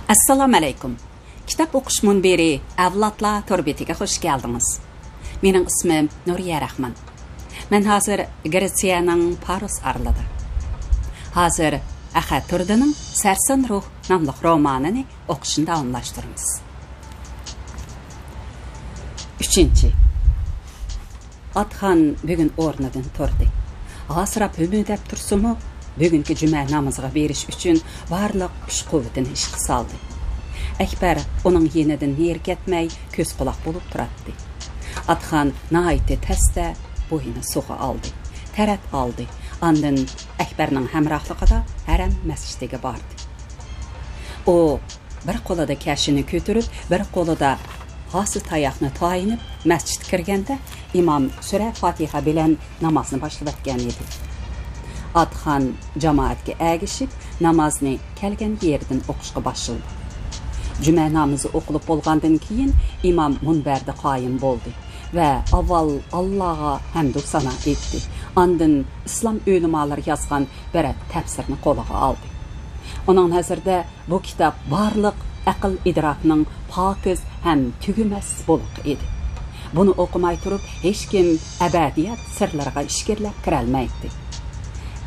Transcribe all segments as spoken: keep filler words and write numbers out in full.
ئەسسالامۇئەلەيكۇم. كىتاب ئوقۇش مۇنبىرى ئەۋلادلار تور بېتىگە خۇش كەلدىڭىز. مېنىڭ ئىسمىم نۇرىيە رەھمان. مەن ھازىر گرېتسىيەنىڭ پاروس ئارىلىدا. ھازىر ئەخەت تۇردىنىڭ سەرسان روھ ناملىق رومانىنى ئوقۇشنى داۋاملاشتۇرىمىز. ئۈچىنچى. ئاتخان بۈگۈن ئورنىدىن تۇردى. ھاسىراپ ھۆمۈدەپ تۇرسىمۇ، بۈگۈنكى جۈمە نامىزىغا بېرىش ئۈچۈن بارلىق كۈچ-قۇۋۋىتىنى ئىشقا سالدى. ئەكبەر ئۇنىڭ يېنىدىن نېرى كەتمەي، كۆز-قۇلاق بولۇپ تۇراتتى. ئاتخان ناھايىتى تەستە بويىنى سۇغا ئالدى، تەرەت ئالدى، ئاندىن ئەكبەرنىڭ ھەمراھلىقىدا ھەرەم مەسچىتىگە باردى. ئۇ بىر قولىدا كەشىنى كۆتۈرۈپ، بىر قولىدا ھاسا تاياقنى تايىنىپ، مەسچىتكە كىرگەندە، ئىمام سۈرە فاتىھە بىلەن نامازنى باشلىۋەتكەن ئىدى. ئاتخان جامائەتكە ئەگىشىپ، نامازنى كەلگەن يېرىدىن ئوقۇشقا باشلىدى. جۈمە نامىزى ئوقۇلۇپ بولغاندىن كېيىن، ئىمام مۇنبەردە قايىم بولدى ۋە ئاۋۋال ئاللاغا ھەمدۇ سانا ئېيتتى. ئاندىن ئىسلام ئۆلىمالىرى يازغان بىر تەپسىرنى قولىغا ئالدى. ئۇنىڭ نەزىرىدە، بۇ كىتاب بارلىق ئەقىل-ئىدراكنىڭ پاكىز ھەم تۈگىمەس بۇلىقى ئىدى. بۇنى ئوقۇماي تۇرۇپ، ھېچكىم ئەبەدىيەت سىرلىرىغا ئىچكىرىلەپ كىرەلمەيتتى.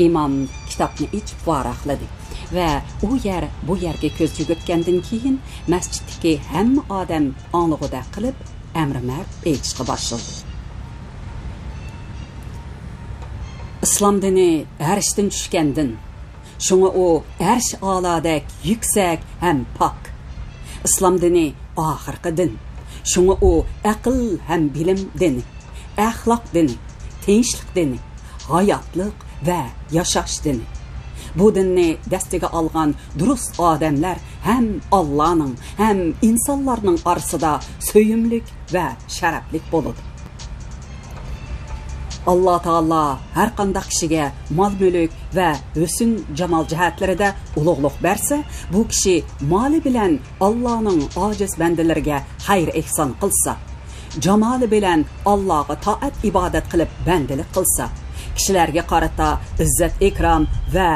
ئىمام كىتابنى ئېچىپ ۋاراقلىدى ۋە ئۇ يەر، بۇ يەرگە كۆز يۈگۈرتكەندىن كېيىن، مەسچىتتىكى ھەممە ئادەم ئاڭلىغۇدەك قىلىپ، ئەمرىمەرد ئېيتىشقا باشلىدى. ئىسلام دىنى ئەرشتىن چۈشكەن دىن. شۇڭا ئۇ ئەرش ئالادەك يۈكسەك ھەم پاك. ئىسلام دىنى ئاخىرقى دىن. شۇڭا ئۇ ئەقىل ھەم بىلىم دىنى، ئەخلاق دىنى، تىنچلىق دىنى، ھاياتلىق ۋە ياشاش دىنى. بۇ دىننى دەستىگە ئالغان دۇرۇس ئادەملەر ھەم ئاللانىڭ، ھەم ئىنسانلارنىڭ ئارىسىدا سۆيۈملۈك ۋە شەرەپلىك بولىدۇ. ئاللا تائالا ھەر قانداق كىشىگە مال-مۈلۈك ۋە ھۆسن-جامال جەھەتلىرىدە ئۇلۇغلۇق بەرسە، بۇ كىشى مالى بىلەن ئاللانىڭ ئاجىز بەندىلىرىگە خەير-ئېھسان قىلسا، جامالى بىلەن ئاللاغا تائەت-ئىبادەت قىلىپ بەندىلىك قىلسا، كىشىلەرگە قارىتا ئىززەت-ئىكرام ۋە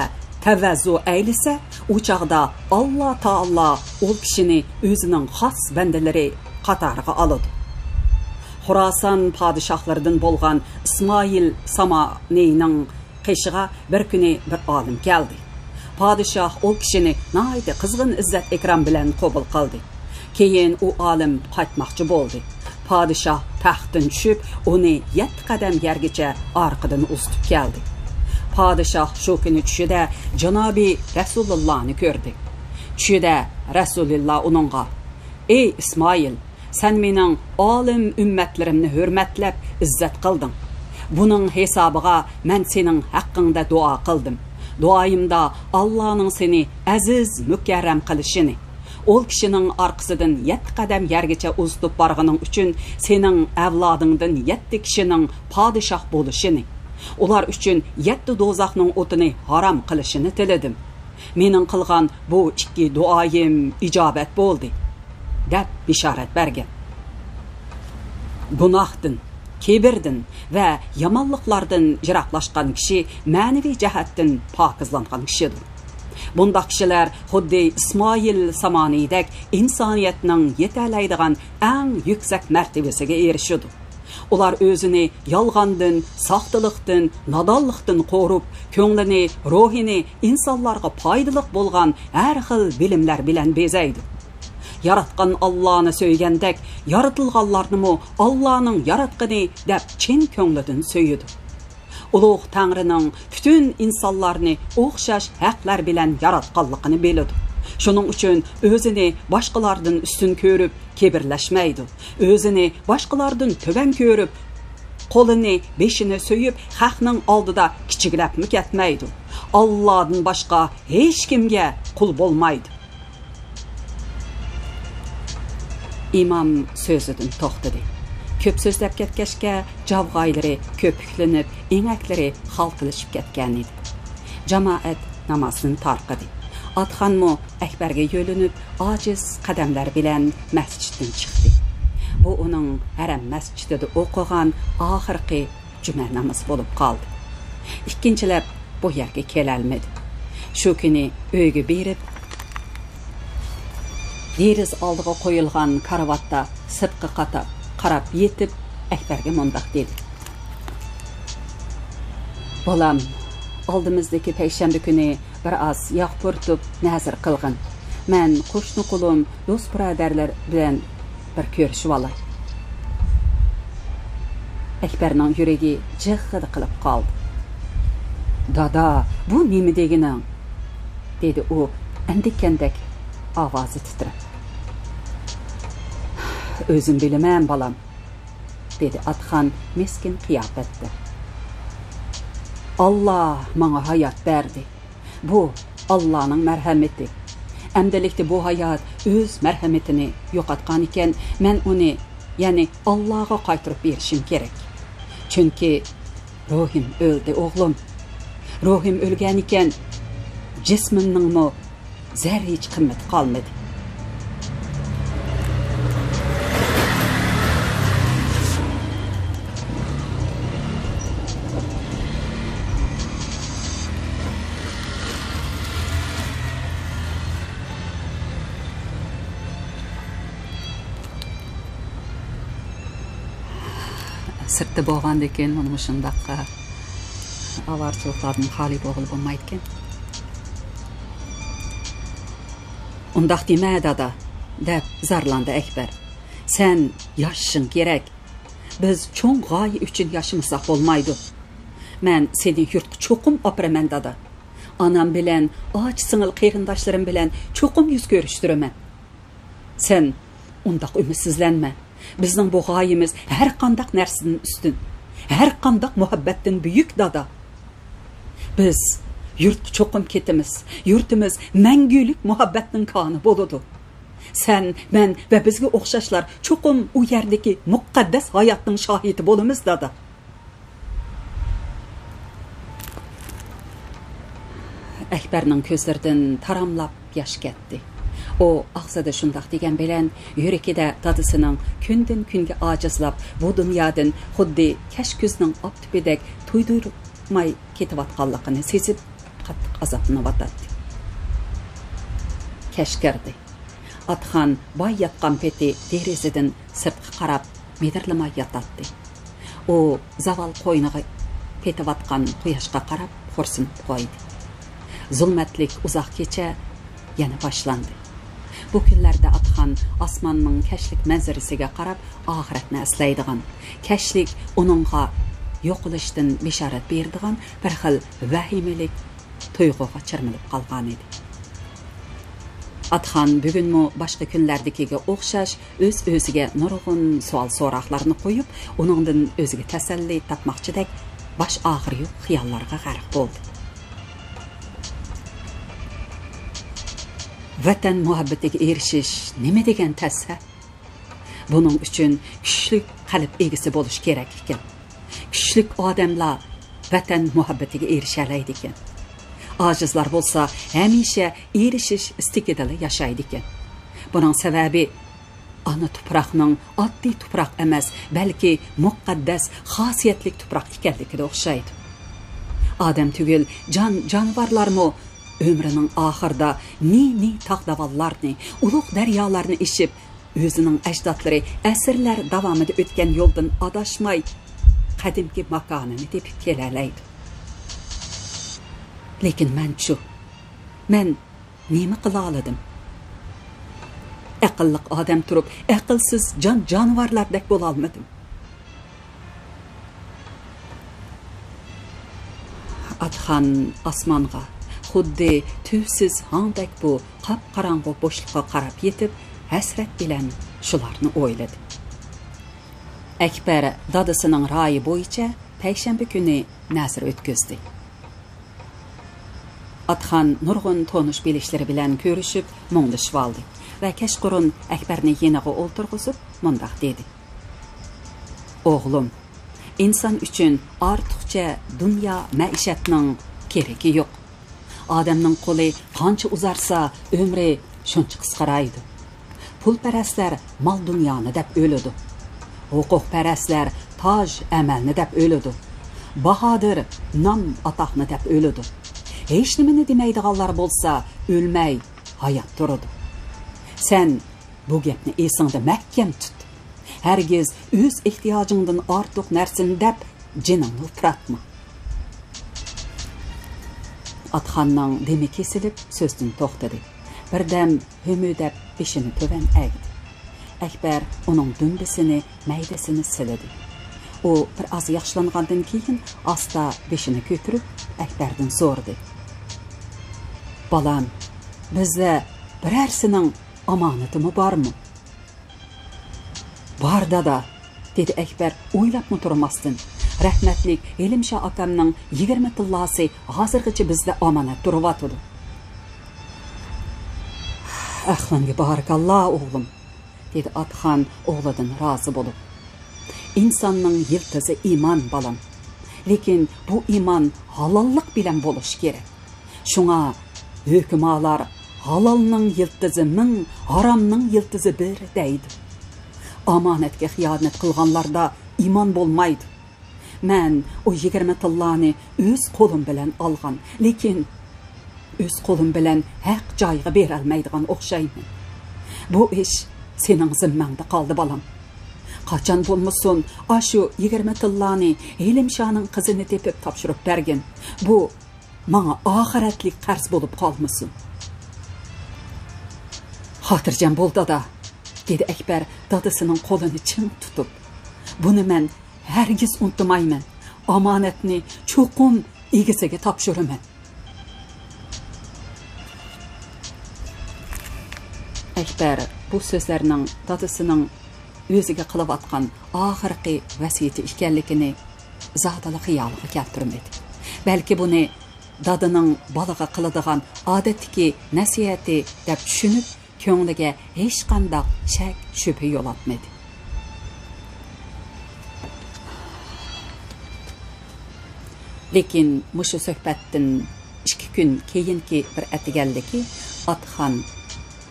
تەۋەززۇ ئەيلىسە، ئۇ چاغدا ئاللا تائالا ئۇ كىشىنى ئۆزىنىڭ خاس بەندىلىرى قاتارىغا ئالىدۇ. خۇراسان پادىشاھلىرىدىن بولغان ئىسمائىل سامانىينىڭ قېشىغا بىر كۈنى بىر ئالىم كەلدى. پادىشاھ ئۇ كىشىنى ناھايىتى قىزغىن ئىززەت-ئىكرام بىلەن قوبۇل قىلدى. كېيىن ئۇ ئالىم قايتماقچى بولدى. پادىشاھ تەختتىن چۈشۈپ، ئۇنى يەتتە قەدەم يەرگىچە ئارقىدىن ئۇزىتىپ كەلدى. پادىشاھ شۇ كۈنى چۈشىدە جانابى رەسۇلۇللانى كۆردى. چۈشىدە رەسۇلۇللا ئۇنىڭغا، «ئەي ئىسمائىل، سەن مېنىڭ ئالىم ئۈممەتلىرىمنى ھۆرمەتلەپ ئىززەت قىلدىڭ. بۇنىڭ ھېسابىغا مەن سېنىڭ ھەققىڭدە دۇئا قىلدىم. دۇئايىمدا ئاللانىڭ سېنى ئەزىز مۇكەررەم قىلىشىنى، ئۇ كىشىنىڭ ئارقىسىدىن يەتتە قەدەم يەرگىچە ئۇزىتىپ بارغىنىڭ ئۈچۈن سېنىڭ ئەۋلادىڭدىن يەتتە كىشىنىڭ پادىشاھ بولۇشىنى، ئۇلار ئۈچۈن يەتتە دوزاخنىڭ ئوتىنى ھارام قىلىشىنى تىلىدىم. مېنىڭ قىلغان بۇ ئىككى دۇئايىم ئىجابەت بولدى» دەپ بېشارەت بەرگەن. گۇناھتىن، كىبىردىن ۋە يامانلىقلاردىن يىراقلاشقان كىشى مەنىۋى جەھەتتىن پاكىزلانغان كىشىدۇر. بۇنداق كىشىلەر خۇددى ئىسمائىل سامانىيدەك ئىنسانىيەتنىڭ يېتەلەيدىغان ئەڭ يۈكسەك مەرتىۋىسىگە ئېرىشىدۇ. ئۇلار ئۆزىنى يالغاندىن، ساختىلىقتىن، نادانلىقتىن قورۇپ، كۆڭلىنى، روھىنى ئىنسانلارغا پايدىلىق بولغان ھەر خىل بىلىملەر بىلەن بېزەيدۇ. ياراتقان ئاللانى سۆيگەندەك، يارىتىلغانلارنىمۇ ئاللانىڭ ياراتقىنى دەپ چىن كۆڭلىدىن سۆيىدۇ. ئۇلۇغ تەڭرىنىڭ پۈتۈن ئىنسانلارنى ئوخشاش ھەقلەر بىلەن ياراتقانلىقىنى بىلىدۇ. شۇنىڭ ئۈچۈن ئۆزىنى باشقىلاردىن ئۈستۈن كۆرۈپ كىبىرلەشمەيدۇ. ئۆزىنى باشقىلاردىن تۆۋەن كۆرۈپ، قولىنى، بېشىنى سۆيۈپ، خەقنىڭ ئالدىدا كىچىكلەپمۇ كەتمەيدۇ. ئاللادىن باشقا ھېچكىمگە قۇل بولمايدۇ. ئىمام سۆزىدىن توختىدى. كۆپ سۆزلەپ كەتكەچكە، جاۋغايلىرى كۆپۈكلىنىپ، ئېڭەكلىرى خالتىلىشىپ كەتكەنىدى. جامائەت نامازدىن تارقىدى. ئاتخانمۇ ئەكبەرگە يۆلىنىپ، ئاجىز قەدەملەر بىلەن مەسچىتتىن چىقتى. بۇ ئۇنىڭ ھەرەم مەسچىتىدە ئوقۇغان ئاخىرقى جۈمە نامىزى بولۇپ قالدى. ئىككىنچىلەپ بۇ يەرگە كېلەلمىدى. شۇ كۈنى ئۆيگە بېرىپ، دېرىزە ئالدىغا قويۇلغان كارىۋاتتا سىرتقا قاتا-، قاراپ يېتىپ، ئەكبەرگە مۇنداق دېدى: «بالام، ئالدىمىزدىكى پەيشەنبە كۈنى بىر ئاز ياغ پۇرىتىپ نەزىر قىلغىن. مەن قوشنا قولۇم، دوست-بۇرادەرلەر بىلەن بىر كۆرۈشۈۋالاي.» ئەكبەرنىڭ يۈرىكى جىغغىدە قىلىپ قالدى. «دادا، بۇ نېمە دېگىنىڭ؟» دېدى ئۇ ئەندىككەندەك ئاۋازى تىترەپ. «ئۆزۈم بىلىمەن، بالام.» دېدى ئاتىخان مىسكىن قىياپەتتە. «ئاللا ماڭا ھايات بەردى. بۇ ئاللانىڭ مەرھەمىتى. ئەمدىلىكتە بۇ ھايات ئۆز مەرھەمىتىنى يوقاتقانىكەن، مەن ئۇنى، يەنى ئاللاغا قايتۇرۇپ بېرىشىم كېرەك. چۈنكى روھىم ئۆلدى، ئوغلۇم. روھىم ئۆلگەنىكەن، جىسمىمنىڭمۇ زەررىچە قىممىتى قالمىدى.» سىرتتا بولغاندىكىن مانا مۇشۇنداق ئاۋارىچىلىقلاردىن خالىي بولغىلى بولمايدىكەن. «ئۇنداق دېمە، دادا» دەپ زارلاندى ئەكبەر. «سەن ياشىشىڭ كېرەك. بىز چوڭ غايە ئۈچۈن ياشىمىساق بولمايدۇ. مەن سېنى يۇرتقا چوقۇم ئاپىرىمەن، دادا. ئانام بىلەن، ئاچا-سىڭىل قېرىنداشلىرىم بىلەن چوقۇم يۈز كۆرۈشتۈرىمەن. سەن ئۇنداق ئۈمىدسىزلەنمە. بىزنىڭ بۇ غايىمىز ھەر قانداق نەرسىدىن ئۈستۈن، ھەر قانداق مۇھەببەتتىن بۈيۈك، دادا. بىز يۇرتقا چوقۇم كېتىمىز. يۇرتىمىز مەڭگۈلۈك مۇھەببەتنىڭ كانى بولىدۇ. سەن، مەن ۋە بىزگە ئوخشاشلار چوقۇم ئۇ يەردىكى مۇقەددەس ھاياتنىڭ شاھىتى بولىمىز، دادا.» ئەكبەرنىڭ كۆزلىرىدىن تاراملاپ ياش كەتتى. ئۇ ئاغزىدا شۇنداق دېگەن بىلەن، يۈرىكىدە دادىسىنىڭ كۈندىن-كۈنگە ئاجىزلاپ، بۇ دۇنيادىن خۇددى كەچ كۈزنىڭ ئاپتىپىدەك تۇيدۇرماي كېتىۋاتقانلىقىنى سېزىپ، قاتتىق ئازابلىنىۋاتاتتى. كەچ كىردى. ئاتىخان باي ياتقان پېتى دېرىزىدىن سىرتقا قاراپ مىدىرلىماي ياتاتتى. ئۇ زاۋال قوينىغا پېتىۋاتقان قۇياشقا قاراپ خورايسىنىپ قويدى. زۇلمەتلىك ئۇزاق كېچە يەنە باشلاندى. بۇ كۈنلەردە ئاتىخان ئاسماننىڭ كەچلىك مەنزىرىسىگە قاراپ ئاخىرەتنى ئەسلەيدىغان، كەچلىك ئۇنىڭغا يوقىلىشتىن بېشارەت بېرىدىغان بىر خىل ۋەھىمىلىك تۇيغۇغا چىرمىلىپ قالغانىدى. ئاتىخان بۈگۈنمۇ باشقا كۈنلەردىكىگە ئوخشاش ئۆز-ئۆزىگە نۇرغۇن سوئال-سوراقلارنى قويۇپ، ئۇنىڭدىن ئۆزىگە تەسەللى تاپماقچىدەك باش ئاغرىيوق خىياللارغا غەرق بولدى. ۋەتەن مۇھەببىتىگە ئېرىشىش نېمە دېگەن تەس، ھە؟ بۇنىڭ ئۈچۈن كۈچلۈك قەلب ئىگىسى بولۇش كېرەك ئىكەن. كۈچلۈك ئادەملا ۋەتەن مۇھەببىتىگە ئېرىشەلەيدىكەن. ئاجىزلار بولسا ھەمىشە ئېرىشىش ئىستىكىدىلا ياشايدىكەن. بۇنىڭ سەۋەبى ئانا تۇپراقنىڭ ئاددىي تۇپراق ئەمەس، بەلكى مۇقەددەس خاسىيەتلىك تۇپراق ئىكەنلىكىدە ئوخشايدۇ. ئادەم تۈگۈل، جان-جانىۋارلارمۇ ئۆمرىنىڭ ئاخىرىدا نى-نى تاغ-داۋانلارنى، ئۇلۇغ دەريالارنى ئېشىپ، ئۆزىنىڭ ئەجدادلىرى ئەسىرلەر داۋامىدا ئۆتكەن يولدىن ئاداشماي، قەدىمكى ماكانىنى تېپىپ كېلەلەيدۇ. لېكىن مەنچۇ؟ مەن نېمە قىلالىدىم؟ ئەقىللىق ئادەم تۇرۇپ، ئەقىلسىز جان-جانىۋارلاردەك بولالمىدىم. ئاتىخان ئاسمانغا، خۇددى تۈۋسىز ھاڭدەك بۇ قاپقاراڭغۇ بوشلۇققا قاراپ يېتىپ، ھەسرەت بىلەن شۇلارنى ئويلىدى. ئەكبەر دادىسىنىڭ رايى بويىچە پەيشەنبە كۈنى نەزىر ئۆتكۈزدى. ئاتىخان نۇرغۇن تونۇش-بىلىشلىرى بىلەن كۆرۈشۈپ، مۇڭدىشىۋالدى ۋە كەچقۇرۇن ئەكبەرنى يېنىغا ئولتۇرغۇزۇپ، مۇنداق دېدى: «ئوغلۇم، ئىنسان ئۈچۈن ئارتۇقچە دۇنيا مەئىشەتنىڭ كېرىكى يوق. ئادەمنىڭ قولى قانچە ئۇزارسا، ئۆمرى شۇنچە قىسقىرايدۇ. پۇلپەرەسلەر مال-دۇنيانى دەپ ئۆلىدۇ. ھوقۇقپەرەسلەر تاج-ئەمەلنى دەپ ئۆلىدۇ. باھادىر نام-ئاتاقنى دەپ ئۆلىدۇ. ھېچنېمىنى دېمەيدىغانلار بولسا ئۆلمەي، ھايات تۇرىدۇ. سەن بۇ گەپنى ئېسىڭدە مەھكەم تۇت. ھەرگىز ئۆز ئېھتىياجىڭدىن ئارتۇق نەرسىنى دەپ جېنىڭنى ئۇپراتما. ئاتخاننىڭ دېمى كېسىلىپ، سۆزدىن توختىدى. بىردەم ھۆمۈدەپ بېشىنى تۆۋەن ئەگدى. ئەكبەر ئۇنىڭ دۈمبىسىنى، مەيدىسىنى سىلىدى. ئۇ بىر ئاز ياخشىلانغاندىن كېيىن ئاستا بېشىنى كۆتۈرۈپ، ئەكبەردىن سورىدى: «بالام، بىزدە بىرەرسىنىڭ ئامانىتىمۇ بارمۇ؟» «بار، دادا»، دېدى ئەكبەر ئويلاپمۇ تۇرماستىن. «رەھمەتلىك ھېلىمشا ئاكامنىڭ يىگىرمە تىللاسى ھازىرغىچە بىزدە ئامانەت تۇرۇۋاتىدۇ.» «ئەقلىڭگە بارىكاللا، ئوغلۇم»، دېدى ئاتخان ئوغلىدىن رازى بولۇپ. «ئىنساننىڭ يىلتىزى ئىمان، بالام. لېكىن بۇ ئىمان ھالاللىق بىلەن بولۇشى كېرەك. شۇڭا ھۆكۈمالار: ھالالنىڭ يىلتىزى مىڭ، ھارامنىڭ يىلتىزى بىر، دەيدۇ. ئامانەتكە خىيانەت قىلغانلاردا ئىمان بولمايدۇ. مەن ئۇ يىگىرمە تىللانى ئۆز قولۇم بىلەن ئالغان، لېكىن ئۆز قولۇم بىلەن ھەق جايىغا بېرەلمەيدىغان ئوخشايمەن. بۇ ئىش سېنىڭ زىممەڭدە قالدى، بالام. قاچان بولمىسۇن، ئاشۇ يىگىرمە تىللانى ھېلىمشانىڭ قىزىنى تېپىپ تاپشۇرۇپ بەرگىن. بۇ ماڭا ئاخىرەتلىك قەرز بولۇپ قالمىسۇن.» «خاتىرجەم بول، دادا»، دېدى ئەكبەر دادىسىنىڭ قولىنى چىڭ تۇتۇپ. «بۇنى مەن ھەرگىز ئۇنتۇمايمەن. ئامانەتنى چوقۇم ئىگىسىگە تاپشۇرىمەن.» ئەكبەر بۇ سۆزلەرنىڭ دادىسىنىڭ ئۆزىگە قىلىۋاتقان ئاخىرقى ۋەسىيىتى ئىكەنلىكىنى زادىلا خىيالىغا كەلتۈرمىدى. بەلكى بۇنى دادىنىڭ بالىغا قىلىدىغان ئادەتتىكى نەسىھەتى دەپ چۈشىنىپ، كۆڭلىگە ھېچقانداق شەك-شۈبھە يولاتمىدى. لېكىن مۇشۇ سۆھبەتتىن ئىككى كۈن كېيىنكى بىر ئەتىگەنلىكى ئاتخان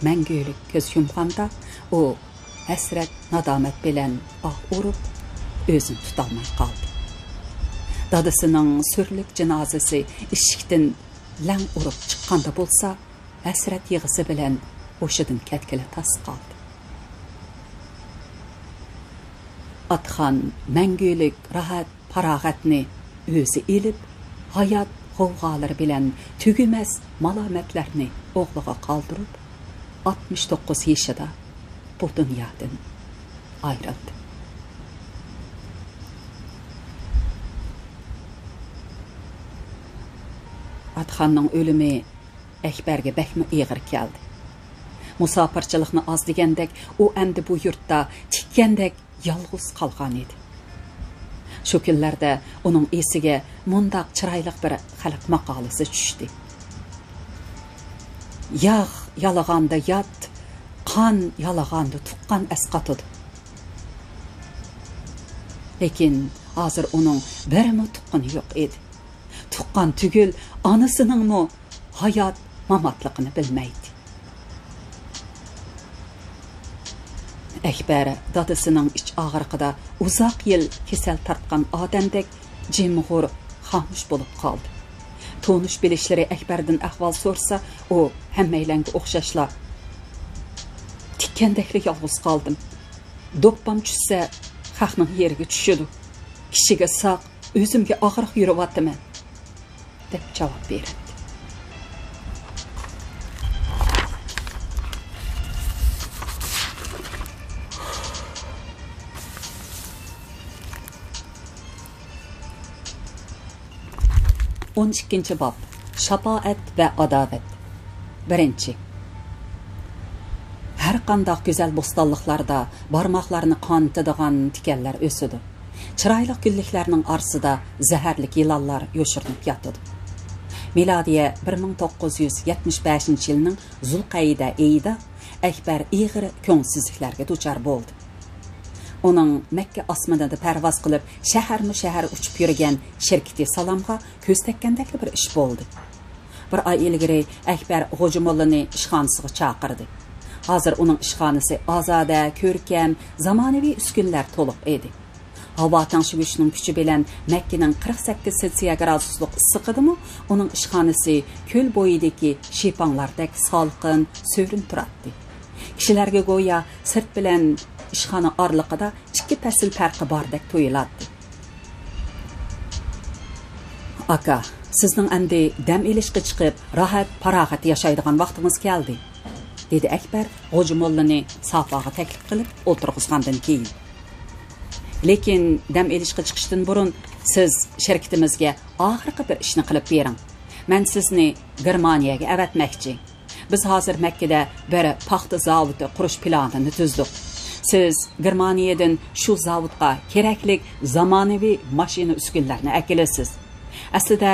مەڭگۈلۈك كۆز يۇمغاندا، ئۇ ھەسرەت-نادامەت بىلەن ئاھ ئۇرۇپ، ئۆزىنى تۇتالماي قالدى. دادىسىنىڭ سۈرلۈك جىنازىسى ئىشىكتىن لەڭ ئۇرۇپ چىققاندا بولسا، ھەسرەت يىغىسى بىلەن ھوشىدىن كەتكىلى تاس قالدى. ئاتخان مەڭگۈلۈك راھەت-پاراغەتنى ئۆزى ئېلىپ، ھايات غوۋغالىرى بىلەن تۈگىمەس مالامەتلەرنى ئوغلىغا قالدۇرۇپ، ئاتمىش توققۇز يېشىدا بۇ دۇنيادىن ئايرىلدى. ئاتخاننىڭ ئۆلۈمى ئەكبەرگە بەكمۇ ئېغىر كەلدى. مۇساپىرچىلىقنى ئاز دېگەندەك، ئۇ ئەمدى بۇ يۇرتتا تىككەندەك يالغۇز قالغان ئىدى. شۇ كۈنلەردە ئۇنىڭ ئېسىگە مۇنداق چىرايلىق بىر خەلق ماقالىسى چۈشتى: «ياغ يالىغاندا يات، قان يالىغاندا تۇغقان ئەسقاتىدۇ.» لېكىن ھازىر ئۇنىڭ بىرمۇ تۇغقىنى يوق ئىدى. تۇغقان تۈگۈل، ئانىسىنىڭمۇ ھايات-ماماتلىقىنى بىلمەيتتى. ئەكبەر دادىسىنىڭ ئىچ ئاغرىقىدا ئۇزاق يىل كېسەل تارتقان ئادەمدەك جىمغۇر، خامۇش بولۇپ قالدى. تونۇش-بىلىشلىرى ئەكبەردىن ئەھۋال سورىسا، ئۇ ھەممەيلەنگە ئوخشاشلا: «تىككەندەكلا يالغۇز قالدىم. دوپپام چۈشسە، خەقنىڭ يېرىگە چۈشىدۇ. كىشىگە ساق، ئۆزۈمگە ئاغرىق يۈرۈۋاتىمەن» دەپ جاۋاب بېرەتتى. ئون ئىككىنچى باب، شاپائەت ۋە ئاداۋەت. بىرىنچى. ھەر قانداق گۈزەل بوستانلىقلاردا بارماقلارنى قانىتىدىغان تىكەنلەر ئۆسىدۇ. چىرايلىق گۈللۈكلەرنىڭ ئارىسىدا زەھەرلىك يىلانلار يوشۇرۇنۇپ ياتىدۇ. مىلادىيە بىر مىڭ توققۇز يۈز يەتمىش بەشىنچى يىلنىڭ زۇلقەيدە ئېيىدا ئەكبەر ئېغىر كۆڭۈلسىزلىكلەرگە دۇچار بولدى. ئۇنىڭ مەككە ئاسمىنىدا پەرۋاز قىلىپ، شەھەرمۇ شەھەر ئۇچۇپ يۈرگەن شىركىتى سالامغا كۆز تەگكەندەكلا بىر ئىش بولدى. بىر ئاي ئىلگىرى ئەكبەر غوجىموللىنى ئىشخانىسىغا چاقىردى. ھازىر ئۇنىڭ ئىشخانىسى ئازادە، كۆركەم، زامانىۋى ئۈسكۈنىلەر تولۇق ئىدى. ھاۋا تەڭشىگۈچنىڭ كۈچى بىلەن مەككىنىڭ قىرىق سەككىز سېلسىيە گرادۇسلۇق ئىسسىقىدىمۇ ئۇنىڭ ئىشخانىسى كۆل بويىدىكى شىپاڭلاردەك سالقىن، سۆرۈن تۇراتتى. كىشىلەرگە گويا سىرت بىلەن ئىشخانا ئارىلىقىدا ئىككى پەسىل پەرقى باردەك تۇيۇلاتتى. «ئاكا، سىزنىڭ ئەمدى دەم ئېلىشقا چىقىپ، راھەت-پاراغەت ياشايدىغان ۋاقتىڭىز كەلدى»، دېدى ئەكبەر غوجا موللىنى ساپاغا تەكلىپ قىلىپ ئولتۇرغۇزغاندىن كېيىن. «لېكىن دەم ئېلىشقا چىقىشتىن بۇرۇن سىز شىركىتىمىزگە ئاخىرقى بىر ئىشنى قىلىپ بېرىڭ. مەن سىزنى گېرمانىيەگە ئەۋەتمەكچى. بىز ھازىر مەككىدە بىر پاختا زاۋۇتى قۇرۇش پىلانىنى تۈزدۇق. سىز گېرمانىيەدىن شۇ زاۋۇتقا كېرەكلىك زامانىۋى ماشىنا ئۈسكۈنىلەرنى ئەكېلىسىز. ئەسلىدە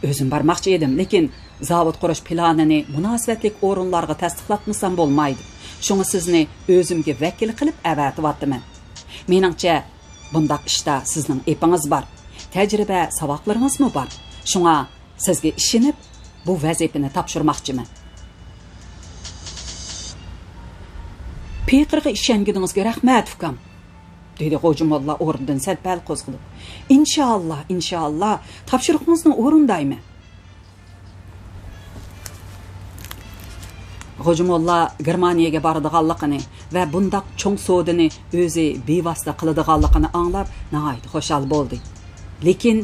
ئۆزۈم بارماقچى ئىدىم، لېكىن زاۋۇت قۇرۇش پىلانىنى مۇناسىۋەتلىك ئورۇنلارغا تەستىقلاتمىسام بولمايدۇ. شۇڭا سىزنى ئۆزۈمگە ۋەكىل قىلىپ ئەۋەتىۋاتىمەن. مېنىڭچە، بۇنداق ئىشتا سىزنىڭ ئېپىڭىز بار، تەجرىبە-ساۋاقلىرىڭىزمۇ بار. شۇڭا سىزگە ئىشىنىپ، بۇ ۋەزىپىنى تاپشۇرماقچىمەن.» «پېقىرغا ئىشەنگىنىڭىزگە رەھمەت، ئۇكام»، دېدى غوجا موللا ئورنىدىن سەل-پەل قوزغىلىپ. «ئىنشائاللا، ئىنشائاللا، تاپشۇرۇقىڭىزنى ئورۇندايمەن.» غوجا موللا گېرمانىيەگە بارىدىغانلىقىنى ۋە بۇنداق چوڭ سودىنى ئۆزى بىۋاسىتە قىلىدىغانلىقىنى ئاڭلاپ ناھايىتى خۇشال بولدى. لېكىن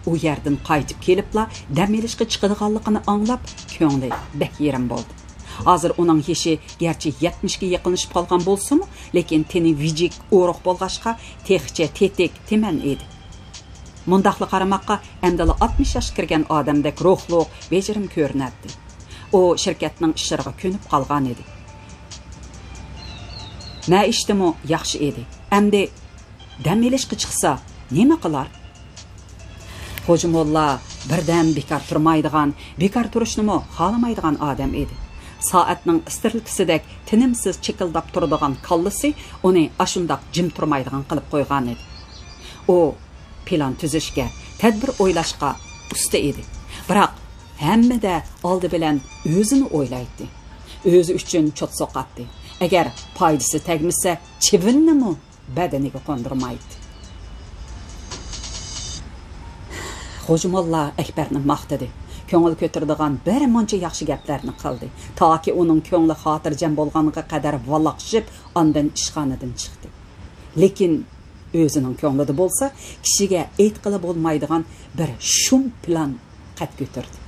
ئۇ يەردىن قايتىپ كېلىپلا دەم ئېلىشقا چىقىدىغانلىقىنى ئاڭلاپ كۆڭلى بەك يېرىم بولدى. ھازىر ئۇنىڭ يېشى گەرچە يەتمىشكە يېقىنلىشىپ قالغان بولسىمۇ، لېكىن تېنى ۋىجىك، ئورۇق بولغاچقا، تېخىچە تېتىك، تېمەن ئىدى. مۇنداقلا قارىماققا، ئەمدىلا ئاتمىش ياشقا كىرگەن ئادەمدەك روھلۇق، بېجىرىم كۆرۈنەتتى. ئۇ شىركەتنىڭ ئىشلىرىغا كۆنۈپ قالغان ئىدى. مەئىشىتىمۇ ياخشى ئىدى. ئەمدى دەم ئېلىشقا چىقسا، نېمە قىلار؟ غوجا موللا بىردەم بىكار تۇرمايدىغان، بىكار تۇرۇشنىمۇ خالىمايدىغان ئادەم ئىدى. سائەتنىڭ ئىسترېلكىسىدەك تىنىمسىز چىكىلداپ تۇرىدىغان كاللىسى ئۇنى ئاشۇنداق جىم تۇرمايدىغان قىلىپ قويغانىدى. ئۇ پىلان تۈزۈشكە، تەدبىر ئويلاشقا ئۇستا ئىدى. بىراق ھەممىدە ئالدى بىلەن ئۆزىنى ئويلايتتى. ئۆزى ئۈچۈن چوت سوقاتتى. ئەگەر پايدىسى تەگمىسە، چىۋىننىمۇ بەدىنىگە قوندۇرمايتتى. غوجا موللا ئەكبەرنى ماختىدى. كۆڭۈل كۆتۈرىدىغان بىر مۇنچە ياخشى گەپلەرنى قىلدى. تاكى ئۇنىڭ كۆڭلى خاتىرجەم بولغانغا قەدەر ۋالاقشىپ، ئاندىن ئىشخانىدىن چىقتى. لېكىن ئۆزىنىڭ كۆڭلىدە بولسا، كىشىگە ئېيتقىلى بولمايدىغان بىر شۇم پىلان قەد كۆتۈردى.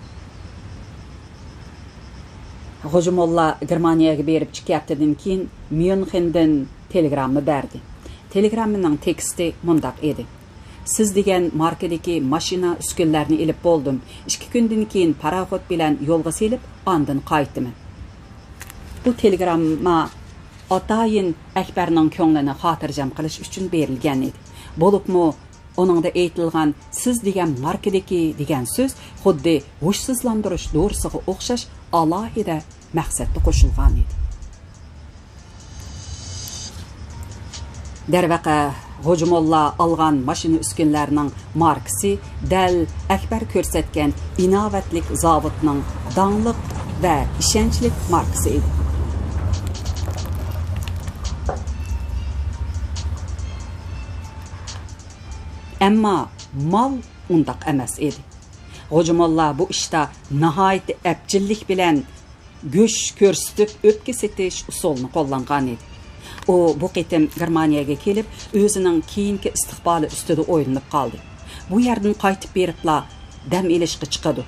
غوجا موللا گېرمانىيەگە بېرىپ ئىككى ھەپتىدىن كېيىن ميۇنخېندىن تېلېگرامما بەردى. تېلېگراممىنىڭ تېكىستى مۇنداق ئىدى: «سىز دېگەن ماركىدىكى ماشىنا ئۈسكۈنىلەرنى ئېلىپ بولدۇم. ئىككى كۈندىن كېيىن پاراخوت بىلەن يولغا سېلىپ، ئاندىن قايتىمەن.» بۇ تېلېگرامما ئاتايىن ئەكبەرنىڭ كۆڭلىنى خاتىرجەم قىلىش ئۈچۈن بېرىلگەن ئىدى. بولۇپمۇ ئۇنىڭدا ئېيتىلغان «سىز دېگەن ماركىدىكى» دېگەن سۆز خۇددى ھوشسىزلاندۇرۇش دورىسىغا ئوخشاش ئالاھىدە مەقسەتتە قوشۇلغان ئىدى. دەرۋەقە، غوجا موللا ئالغان ماشىنا ئۈسكۈنىلەرنىڭ ماركىسى دەل ئەكبەر كۆرسەتكەن ئىناۋەتلىك زاۋۇتنىڭ داڭلىق ۋە ئىشەنچلىك ماركىسى ئىدى. ئەمما مال ئۇنداق ئەمەس ئىدى. غوجا موللا بۇ ئىشتا ناھايىتى ئەپچىللىك بىلەن گۆش كۆرسىتىپ ئۆپكە سېتىش ئۇسۇلىنى قوللانغان ئىدى. ئۇ بۇ قېتىم گېرمانىيەگە كېلىپ، ئۆزىنىڭ كېيىنكى ئىستىقبالى ئۈستىدە ئويلىنىپ قالدى. بۇ يەردىن قايتىپ بېرىپلا دەم ئېلىشقا چىقىدۇ.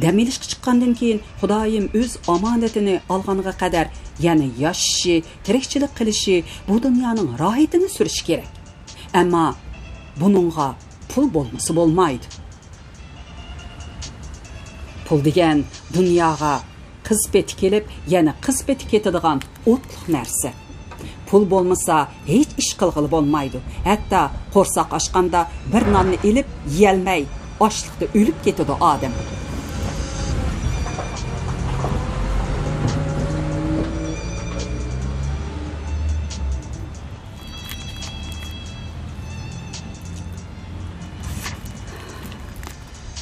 دەم ئېلىشقا چىققاندىن كېيىن، خۇدايىم ئۆز ئامانىتىنى ئالغانغا قەدەر يەنە ياشىشى، تىرىكچىلىك قىلىشى، بۇ دۇنيانىڭ راھىتىنى سۈرۈشى كېرەك. ئەمما بۇنىڭغا پۇل بولمىسا بولمايدۇ. پۇل دېگەن دۇنياغا قىز پېتى كېلىپ، يەنە قىز پېتى كېتىدىغان ئوتلۇق نەرسە. پۇل بولمىسا، ھېچ ئىش قىلغىلى بولمايدۇ. ھەتتا قورساق ئاچقاندا بىر ناننى ئېلىپ يېيەلمەي، ئاچلىقتا ئۆلۈپ كېتىدۇ ئادەم.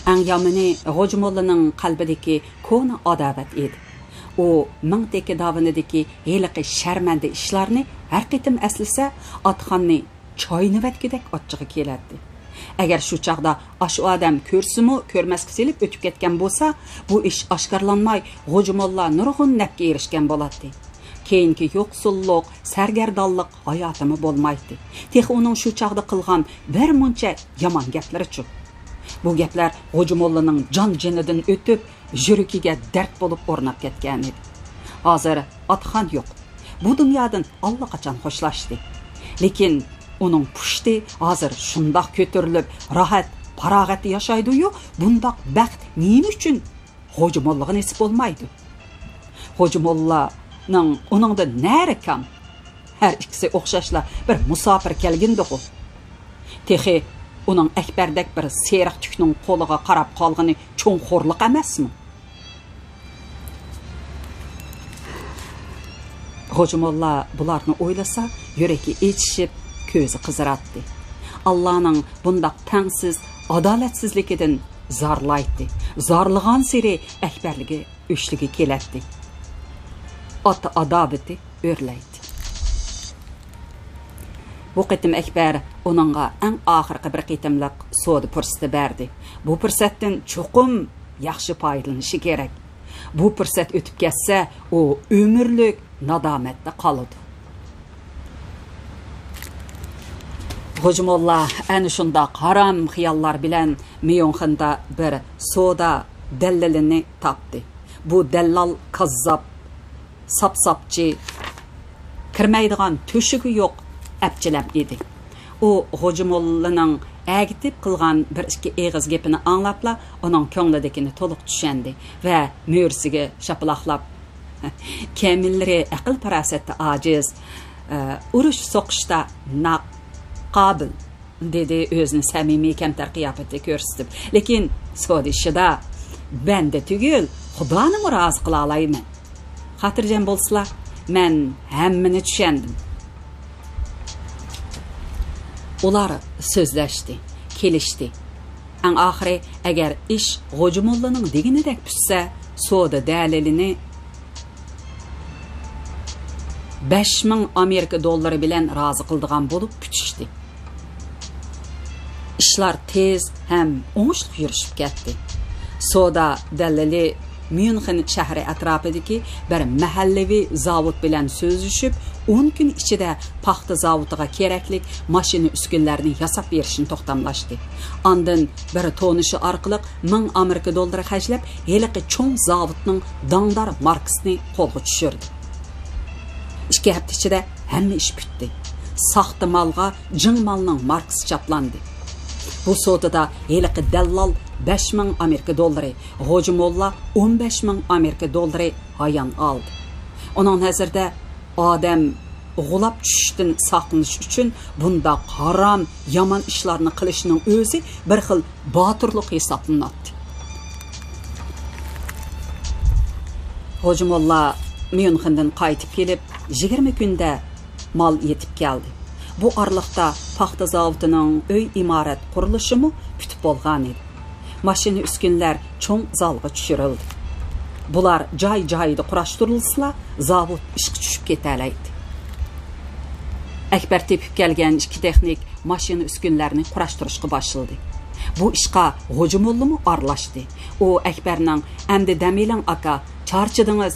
ئەڭ يامىنى، غوجا موللىنىڭ قەلبىدىكى كونا ئاداۋەت ئىدى. ئۇ مىڭ تېكە داۋىنىدىكى ھېلىقى شەرمەندە ئىشلارنى ھەر قېتىم ئەسلىسە، ئاتخاننى چاينىۋەتكۈدەك ئاچچىقى كېلەتتى. ئەگەر شۇ چاغدا ئاشۇ ئادەم كۆرسىمۇ كۆرمەسكە سېلىپ ئۆتۈپ كەتكەن بولسا، بۇ ئىش ئاشكارىلانماي، غوجا موللا نۇرغۇن نەپكە ئېرىشكەن بولاتتى. كېيىنكى يوقسۇللۇق، سەرگەردانلىق ھاياتىمۇ بولمايتتى. تېخى ئۇنىڭ شۇ چاغدا قىلغان بىر مۇنچە يامان گەپلىرىچۇ. بۇ گەپلەر غوجا موللىنىڭ جان-جېنىدىن ئۆتۈپ، يۈرىكىگە دەرد بولۇپ ئورناپ كەتكەنىدى. ھازىر ئاتىخان يوق. بۇ دۇنيادىن ئاللىقاچان خوشلاشتى. لېكىن ئۇنىڭ پۇشتى ھازىر شۇنداق كۆتۈرۈلۈپ، راھەت، پاراغەتتە ياشايدۇ-يۇ، بۇنداق بەخت نېمە ئۈچۈن غوجا موللىغا نېسىپ بولمايدۇ؟ غوجا موللانىڭ ئۇنىڭدىن نەرى كام؟ ھەر ئىككىسى ئوخشاشلا بىر مۇساپىر كەلگىنىدىغۇ. تېخى ئۇنىڭ ئەكبەردەك بىر سېرىق تۈكنىڭ قولىغا قاراپ قالغىنى چوڭ خورلۇق ئەمەسمۇ؟ غوجا موللا بۇلارنى ئويلىسا، يۈرىكى ئېچىشىپ، كۆزى قىزىراتتى. ئاللانىڭ بۇنداق تەڭسىز ئادالەتسىزلىكىدىن زارلايتتى. زارلىغانسېرى ئەكبەرلىكى ئۆچلىكى كېلەتتى. ئاتا ئاداۋىتى ئۆرلەيتتى. بۇ قېتىم ئەكبەر ئۇنىڭغا ئەڭ ئاخىرقى بىر قېتىملىق سودا پۇرسىتى بەردى. بۇ پۇرسەتتىن چوقۇم ياخشى پايدىلىنىشى كېرەك. بۇ پۇرسەت ئۆتۈپ كەتسە، ئۇ ئۆمۈرلۈك نادامەتتە قالىدۇ. غوجا موللا ئەنە شۇنداق ھارام خىياللار بىلەن ميۇنخېندا بىر سودا دەللىلىنى تاپتى. بۇ دەللال كاززاپ، ساپساپچى، كىرمەيدىغان تۆشۈكى يوق ئەپچىلەم ئىدى. ئۇ غوجا موللىنىڭ ئەگىتىپ قىلغان بىر ئىككى ئېغىز گېپىنى ئاڭلاپلا، ئۇنىڭ كۆڭلىدىكىنى تولۇق چۈشەندى ۋە مۈرىسىگە شاپىلاقلاپ، كەمىنلىرى ئەقىل-پاراسەتتە ئاجىز، ئۇرۇش-سوقۇشتا ناقابىل، دېدى ئۆزىنى سەمىمىي كەمتەر قىياپىتى كۆرسىتىپ. لېكىن سودا ئىشىدا بەندە تۈگۈل، خۇدانىمۇ رازى قىلالايمەن. خاتىرجەم بولسىلا، مەن ھەممىنى چۈشەندىم. ئۇلار سۆزلەشتى، كېلىشتى. ئەڭ ئاخىرى، ئەگەر ئىش غوجا موللىنىڭ دېگىنىدەك پۈتسە، سودا دەلىلىنى بەش مىڭ ئامېرىكا دوللىرى بىلەن رازى قىلىدىغان بولۇپ پۈتۈشتى. ئىشلار تېز ھەم ئوڭۇشلۇق يۈرۈشۈپ كەتتى. سودا دەلىلى ميۇنخېن شەھىرى ئەتراپىدىكى بىر مەھەللىۋى زاۋۇت بىلەن سۆزلىشىپ، ئون كۈن ئىچىدە پاختا زاۋۇتىغا كېرەكلىك ماشىنا ئۈسكۈنىلەرنى ياساپ بېرىشنى توختاملاشتى. ئاندىن بىر تونۇشى ئارقىلىق مىڭ ئامېرىكا دوللىرى خەجلەپ، ھېلىقى چوڭ زاۋۇتنىڭ داڭدار ماركىسىنى قولغا چۈشۈردى. ئىككى ھەپتە ئىچىدە ھەممە ئىش پۈتتى. ساختا مالغا جىڭ مالنىڭ ماركىسى چاپلاندى. بۇ سودىدا ھېلىقى دەللال بەش مىڭ ئامېرىكا دوللىرى، غوجا موللا ئون بەش مىڭ ئامېرىكا دوللىرى ھايان ئالدى. ئۇنىڭ نەزىرىدە، ئادەم غۇلاپ چۈشۈشتىن ساقلىنىش ئۈچۈن بۇنداق ھارام، يامان ئىشلارنى قىلىشنىڭ ئۆزى بىر خىل باتۇرلۇق ھېسابلىناتتى. غوجا موللا ميۇنخېندىن قايتىپ كېلىپ، يىگىرمە كۈندە مال يېتىپ كەلدى. بۇ ئارىلىقتا پاختا زاۋۇتىنىڭ ئۆي ئىمارەت قۇرۇلۇشىمۇ پۈتۈپ بولغانىدى. ماشىنا ئۈسكۈنىلەر چوڭ زالغا چۈشۈرۈلدى. بۇلار جاي-جايىدا قۇراشتۇرۇلسىلا، زاۋۇت ئىشقا چۈشۈپ كېتەلەيدى. ئەكبەر تېپىپ كەلگەن ئىككى تېخنىك ماشىنا ئۈسكۈنىلەرنى قۇراشتۇرۇشقا باشلىدى. بۇ ئىشقا غوجا موللىمۇ ئارىلاشتى. ئۇ ئەكبەرنىڭ «ئەمدى دەم ئېلىڭ، ئاكا، چارچىدىڭىز»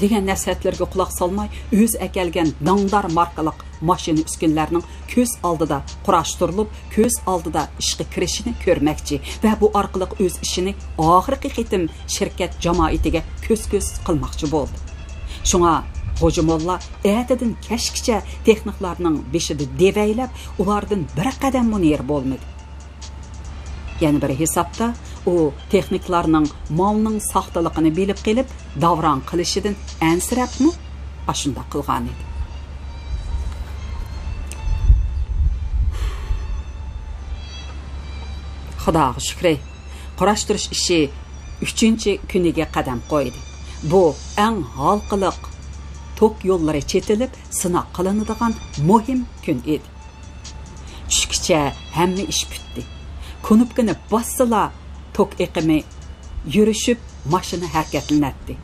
دېگەن نەسىھەتلىرىگە قۇلاق سالماي، ئۆزى ئەكەلگەن داڭدار ماركىلىق ماشىنا ئۈسكۈنىلەرنىڭ كۆز ئالدىدا قۇراشتۇرۇلۇپ، كۆز ئالدىدا ئىشقا كىرىشىنى كۆرمەكچى ۋە بۇ ئارقىلىق ئۆز ئىشىنى ئاخىرقى قېتىم شىركەت جامائىتىگە كۆز-كۆز قىلماقچى بولدى. شۇڭا غوجا موللا ئەتىدىن كەچكىچە تېخنىكلارنىڭ بېشىدا دېۋەيلەپ، ئۇلاردىن بىر قەدەممۇ نېرى بولمىدى. يەنە بىر ھېسابتا، ئۇ تېخنىكلارنىڭ مالنىڭ ساختىلىقىنى بىلىپ قېلىپ، داۋراڭ قىلىشىدىن ئەنسىرەپمۇ ئاشۇنداق قىلغانىدى. خۇداغا شۈكرى، قۇراشتۇرۇش ئىشى ئۈچىنچى كۈنىگە قەدەم قويدى. بۇ ئەڭ ھالقىلىق توك يوللىرى چېتىلىپ سىناق قىلىنىدىغان مۇھىم كۈن ئىدى. چۈشكىچە ھەممە ئىش پۈتتى. كۇنۇپكىنى باسسىلا، توك ئېقىمى يۈرۈشۈپ، ماشىنا ھەرىكەتلىنەتتى.